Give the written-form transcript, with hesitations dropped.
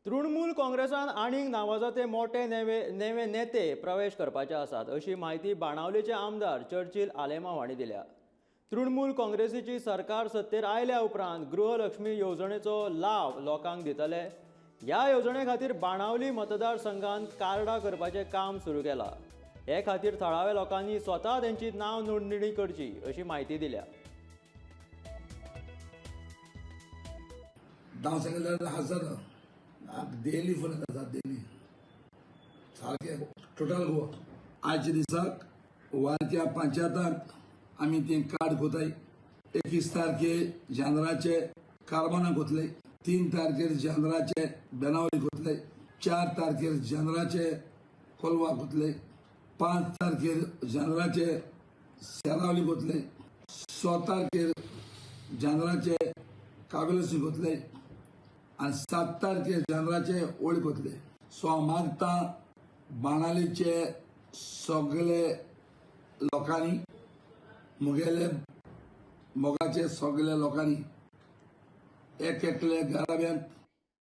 तृणमूल काँग्रेसान आनीक नावाजाते मोटे नेवे नेवे नेते प्रवेश करपाचे आसात अशी म्हायती बाणावलेचे आमदार चर्चिल आलेमांव हांणी दिल्या. तृणमूल काँग्रेसीची सरकार सत्तेर आयल्या उपरांत गृहलक्ष्मी येवजणेचो लाव लोकांक दितले. ह्या येवजणे खातीर बाणावली मतदारसंघात कार्डां करपाचें काम सुरू केलां. हे खातीर थळाव्या लोकांनी स्वता तेंची नांव नोंदणी करची अशी म्हायती दिल्या. धांव सांगल्यार हजार डेली फोन येता, डेली सारके टोटल गोवा. आयच्या दिसाक वारक्या पंचायतांत आमी तें कार्ड कोताय. 21 तारखे जानराचे कारबाना कोतले, 3 तारखेर जानराचे बेनावली कोतले, 4 तारखेर जानराचे कोलवा कोतले, 5 तारखेर जानराचे सेरावली कोतले, 6 तारखेर जानराचे कावेलसी कोतले आनी 7 तारखेर जानराचे ओळी कोतले. सो हांव मागता बाणावलीचे सगळे लोकांनी, मुगेले मोगाचे सगळे लोकांनी एक एकले घराब्यांत